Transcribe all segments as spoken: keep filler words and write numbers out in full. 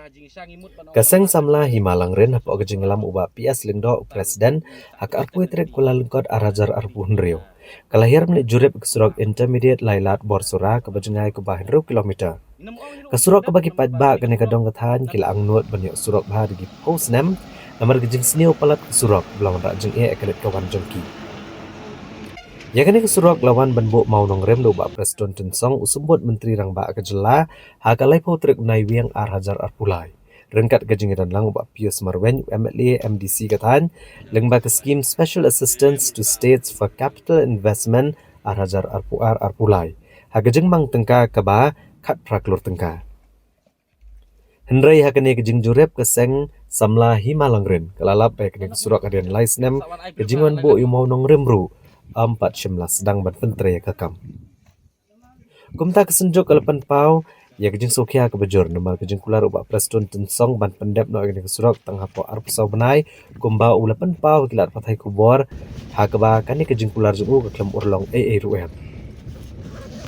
Ka Seng Samla Hima Langrin hapoh ka jingïalam u Bah P S Lyngdoh, u President, ha ka arphew tarik Kyllalyngkot ar hajar arphew hynriew, ka la hiar ban leit jurip ka surok Intermediate Lailad Borsora kaba jngai kumba hynriew kilometer. Ka surok kaba ki paidbah kane ka dong ka thaiñ ki la angnud ban ïoh surok bha da ki phew snem, namar ka jingsniew palat ka surok ba la wanrah jingeh ka leit ka wan jong ki. Ïa kane ka surok la wan ban buh mawnongrim da u Bah Prestone Tynsong, u Symbud Myntri Rangbah ka jylla, ha ka laiphew tarik u Naiwieng ar hajar arphew lai. Ryngkat ka jingïadon lang u Bah Pius Marwein, u M L A, M D C ka thaiñ, lyngba ka skim Special Assistance to States for Capital Investment ar hajar arphew ar arphew lai, ha ka jingmang tyngka kaba khatphra klur tyngka. Hynrei ha kane ka jingjurip ka Seng Samla Hima Langrin ka la lap ba ïa kane ka surok hadien lai snem ka jingwan buh ïa u mawnongrim ruh, ym pat shym la sdang ban pyntrei ïa ka kam. Kumta ka Synjuk ka la pynpaw ïa ka jingsngewkhia kaba jur namar ka jingkular u Bah Prestone Tynsong ban pyndep noh ïa kane ka surok tang hapoh arphew saw bnai, kumba u la pynpaw ha ki lad pathai khubor, ha kaba kane ka jingkular jong u ka khlem urlong ei ei ruh em.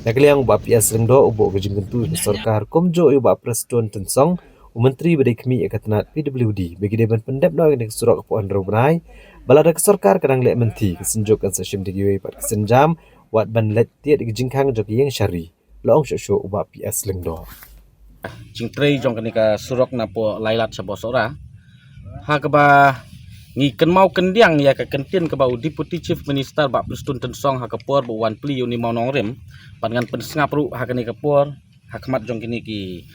Na ka liang u Bah P S Lyngdoh u buh ka jingkyntu ïa ka sorkar kumjuh ïa u Bah Prestone Tynsong, u Myntri ba dei khmih ïa ka tnat P W D, ba ki dei ban pyndep noh ïa kane ka surok hapoh hynriew bnai, ba lada ka sorkar ka dang leh mynthi, ka Synjuk kan sa shim da kiwei pat ki sienjam, wat ban leit tied ïa ka jingkhang jong ka ïing sha ri, la ong shuh shuh u Bah P S Lyngdoh. Jingtrei jong kane ka surok napoh Lailad sha Borsora, ha kaba ngi kynmaw kyndiang ïa ka kyntien kaba u Deputy Chief Minister Bah Prestone Tynsong ha ka por ba u wan plie ïa une u mawnongrim, bad ngan pynsngap ruh ha kane ka por ha khmat jong kine ki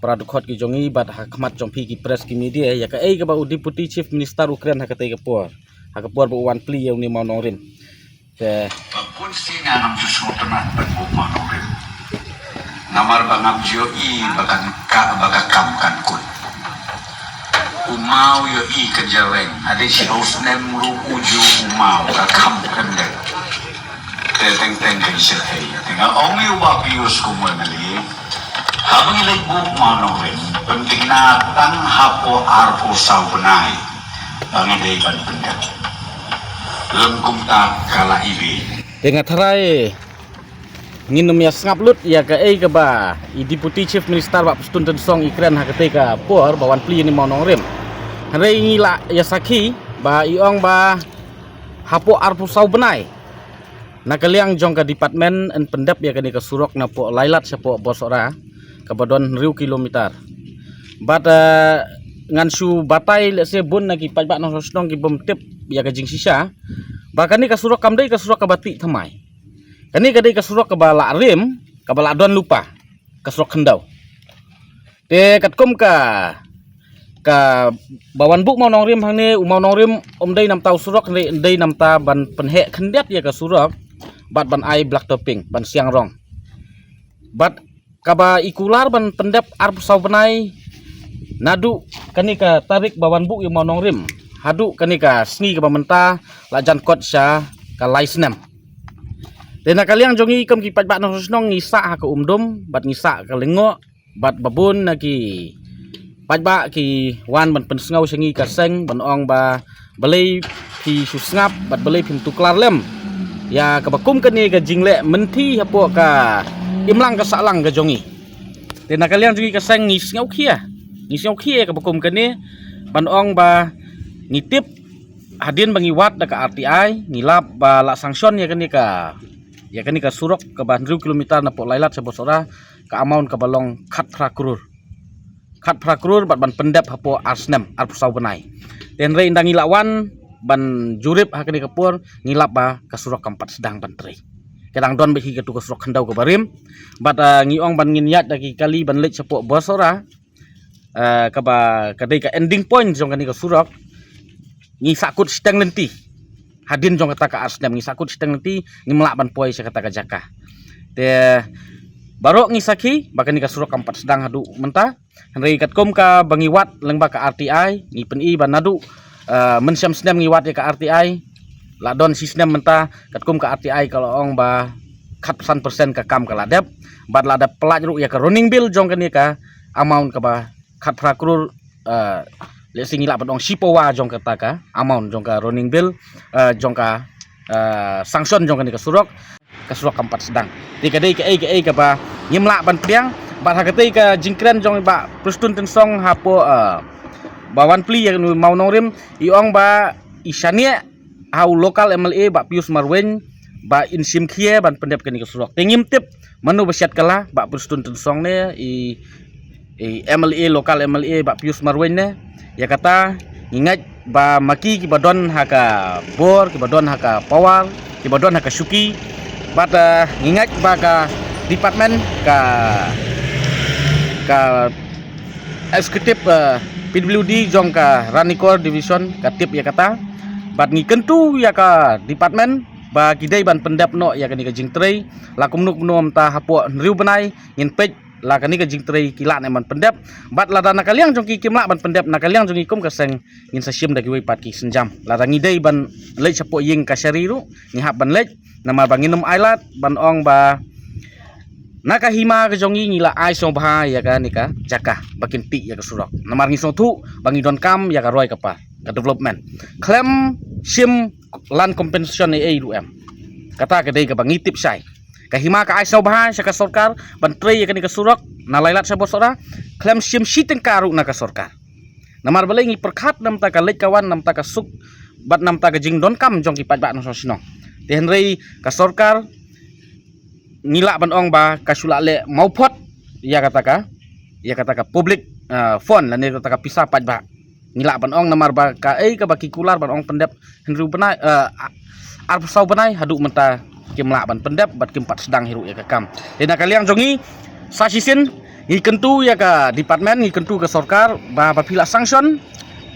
para dkhot ki jong ngi bad ha khmat jong phi ki press ki media, ïa kaei kaba u Deputy Chief Minister u kren ha katei ka por, ha ka por ba u wan plie ïa une u mawnongrim. Te ba bun sien ngam ju sngewtynnat ban buh mawnongrim. Namar ba ngam ju ïohi ba kan ka, ba ka kam kan kut. U maw ïohi ka jareng, hadien shiphew snem ruh u ju u maw, ka kam kan dei. Te teng teng kan shirkhei. Te nga ong ïa u Bah Pius kum u M L A, haba ngi leit buh mawnongrim, pynthikna tang hapoh arphew saw bnai ba ngi dei ban pyndep. Lem kumta ka la iwei. Te nga tharai ngin ym ïa sngap lut ïa kaei kaba i Deputy Chief Minister Bah Prestone Tynsong i kren ha katei ka por ba wan plie ïa une u mawnongrim. Hynrei ngi la ïa sakhi ba i ong ba hapoh arphew saw bnai, na ka liang jong ka department yn pyndep ïa kane ka surok napoh Lailad shapoh Borsora, kaba don hynriew kilometer. Bad, eh, ngan shu batai lehse bun na ki paidbah nongshong shnong ki bym tip ïa ka jingshisha ba kane ka surok kam dei ka surok kaba tih thymmai. Kane ka dei ka surok kaba la rim, kaba la don lypa, ka surok khyndew. Te katkum ka, kaba wan buh mawnongrim hangne, u mawnongrim um dei namta u surok, hynrei dei namta ban pynheh khyndiat ïa ka surok bad ban ai black topping, ban siang rong. Bad kaba i kular ban pyndep arphew saw bnai naduh kane ka tarik ba wan buh ïa u mawnongrim haduh kane ka sngi kaba mynta la jan kot sha ka lai snem. Te na ka liang jong ngi kum ki paidbah nongshong shnong ngi sah ha ka Umdum bad ngi sah ka Lyngngoh, bad ba bun na ki paidbah ki wan ban pynsngew sha ngi ka seng ban ong ba balei phi shu sngap bad balei phim tuklar lem ïa kaba kum kane ka jingleh mynthi hapoh ka imlang ka sahlang ka jong ngi. Te na ka liang jong ngi ka seng ngi sngewkhia, ngi sngewkhia ïa kaba kum kane, ban ong ba ngi tip hadien ba ngi wad da ka R T I, ngi lap ba la sanction ïa kane ka, ïa kane ka surok kaba hynriew kilometer napoh Lailad sha Borsora, ka amount kaba long khatphra klur. Khatphra klur bad ban pyndep hapoh ar snem, arphew saw bnai. Te hynrei ynda ngi la wan ban jurip ha kane ka por, ngi lap ba ka surok kam pat sdang ban trei. Ka dang don beit hi katu ka surok khyndew kaba rim. Bad, ah, ngi ong ban ngin ïaid da ki kali ban leit shapoh Borsora, eh, kaba ka dei ka ending point jong kane ka surok, ngi sahkut shiteng lynti. Hadien jong kata ka ar snem ngi sahkut shiteng lynti, ngim lah ban poi sha kata ka jaka. Te baroh ngi sakhi ba kane ka surok kam pat sdang haduh mynta. Hynrei katkum kaba ngi wad lyngba ka R T I, ngi pyni ba naduh, eh, mynshem snem ngi wad ïa ka R T I, la don shi snem mynta, katkum ka R T I ka la ong ba khatsan persen ka kam ka la dep, bad la dep pyllait ruh ïa ka running bill jong kane ka amount kaba khatphra klur, eh, lehse ngi lah ban ong shi pawa jong kata ka amount jong ka running bill, eh, jong ka, eh, sanction jong kane ka surok, ka surok kam pat sdang. Te ka dei kaei kaei kaba ngim lah ban pdiang, Bad ha katei ka jingkren jong i Bah Prestone Tynsong hapoh, ah, ba wan plie ïa u Mawnongrim, i ong ba i shaniah ha u local M L A Bah Pius Marwein ba in shim khia ban pyndep kane ka surok. Te ngim tip mano ba shet kylla, Bah Prestone Tynsong ne i, i M L A, local M L A Bah Pius Marwein ne. Ïa kata ngi ngeit ba ma ki kiba don ha ka bor, kiba don ha ka power, kiba don ha ka shuki, bad, eh, ngi ngeit ba ka department, ka, ka executive, eh, P W D jong ka Ranikor Division ka tip ïa kata. Bad ngi kyntu ïa ka department ba ki dei ban pyndep noh ïa kane ka jingtrei. La kumno kumno mynta hapoh hynriew bnai ngin peit la kane ka jingtrei ki lah ne ban pyndep. Bad lada na ka liang jong ki kim lah ban pyndep, na ka liang jong ngi kum ka seng ngin sa shim da kiwei pat ki sienjam. Lada ngi dei ban leit shapoh ïing kashari ruh ngi hap ban leit, namar ba ngin ym ailad ban ong ba na ka hima ka jong ngi ngi la ai sngewbha ïa kane ka jaka ba kin tih ïa ka surok. Namar ngi sngewthuh ba ngi donkam ïa ka roi ka par, ka development. Khlem shim land compensation ei ei ruh em. Kata ka dei kaba ngi tip shai. Ka hima ka ai sngewbha sha ka sorkar ban trei ïa kane ka surok na Laitlad sha Bawsohra, khlem shim shi tyngka ruh na ka sorkar. Namar balei ngi pyrkhat namta ka leit ka wan, namta ka suk bad namta ka jingdonkam jong ki paidbah nongshong shnong. Te hynrei ka sorkar ngi lah ban ong ba ka shu lah leh mawphot ïa kata ka, ïa kata ka public, ah, fund lane kata ka pisa paidbah. Ngi lah ban ong namar ba kaei kaba ki kular ban ong pyndep hynriew bnai, eh, a-, arphew saw bnai haduh mynta kim lah ban pyndep bad kim pat sdang hi ruh ïa ka kam. Te na ka liang jong ngi sa shisien ngi kyntu ïa ka department, ngi kyntu ka sorkar ba, ba phi la sanction,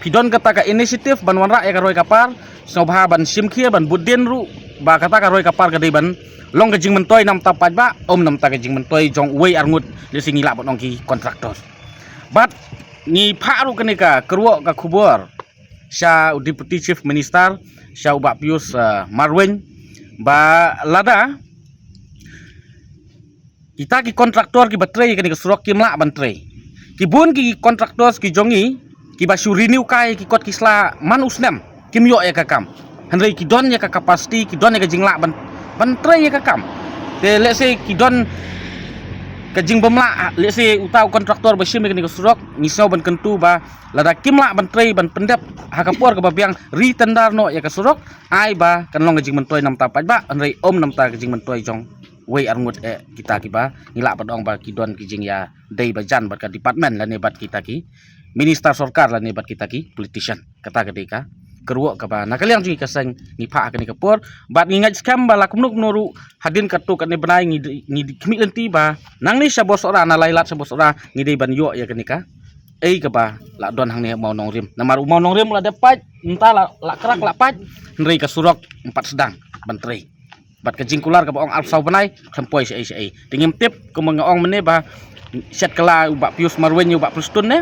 phi don kata ka initiative ban wanrah ïa ka roi ka par, sngewbha ban shim khia, ban bud dien ruh ba kata ka roi ka par ka dei ban long ka jingmyntoi namta paidbah, ym namta ka jingmyntoi jong uwei arngut, lehse ngi lah ban ong ki contractor. Bad ngi phah ruh kane ka kyrwoh ka khubor sha u Deputy Chief Minister, sha u Bah Pius, eh, Marwein, ba lada kita ki contractor kiba trei kane ka surok kim lah ban trei, ki bun ki contractors ki jong ngi kiba shu renew kai ki kot ki sla man u snem kim ïoh ïa ka kam. Hynrei ki don ïa ka capacity, ki don ïa ka jinglah ban, ban trei ïa ka kam. Te lehse ki don ka jingbymlah, lehse uta u contractor ba shim ïa kane ka surok, ngi sngew ban kyntu ba lada kim lah ban trei ban pyndep ha ka por kaba biang, retender noh ïa ka surok, ai ba kan long ka jingmyntoi namta paidbah, hynrei ym namta ka jingmyntoi jong uwei arngut, eh, kita kiba ngi lah ban ong ba ki don ki jingïadei ba jan bad ka department lane bad kita ki minister sorkar lane bad kita ki politician. Kata ka dei ka kyrwoh kaba na ka liang jong ngi ka seng ngi phah ha kane ka por. Bad ngi ngeit skhem ba la kumno kumno ruh hadien katto katne bnai ngi, ngi khmih lynti ba nangne sha Bawsohra, na Laitlad sha Bawsohra, ngi dei ban ïoh ïa kane ka ei kaba la don hangne ha u Mawnongrim. Namar u Mawnongrim la dep pait, mynta la, la krak la pait, hynrei ka surok ym pat sdang ban trei. Bad ka jingkular kaba ong arphew saw bnai khlem poi shaei shaei. Te ngim tip, kumba nga ong mynne ba shet kylla u Bah Pius Marwein ïa u Bah Prestone ne,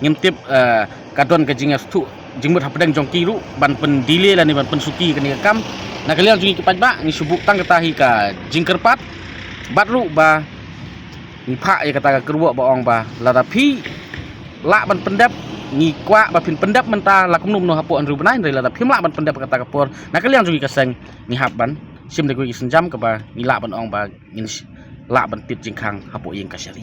ngim tip, eh, ka don ka jingïasngewthuh jingmut hapdeng jong ki ruh ban pyndelay lane ban pynsuki kane ka kam. Na ka liang jong ngi ki paidbah ngi shu buh tang kata hi ka jingkyrpad. Bad ruh ba ngi phah ïa kata ka kyrwoh ba ong ba lada phi lah ban pyndep, ngi kwah ba phin pyndep mynta, la kumno kumno hapoh hynriew bnai, hynrei lada phim lah ban pyndep ha kata ka por, na ka liang jong ngi ka seng ngi hap ban shim da kiwei ki sienjam kaba ngi lah ban ong ba ngin sh-, lah ban tied jingkhang hapoh ïing kashari.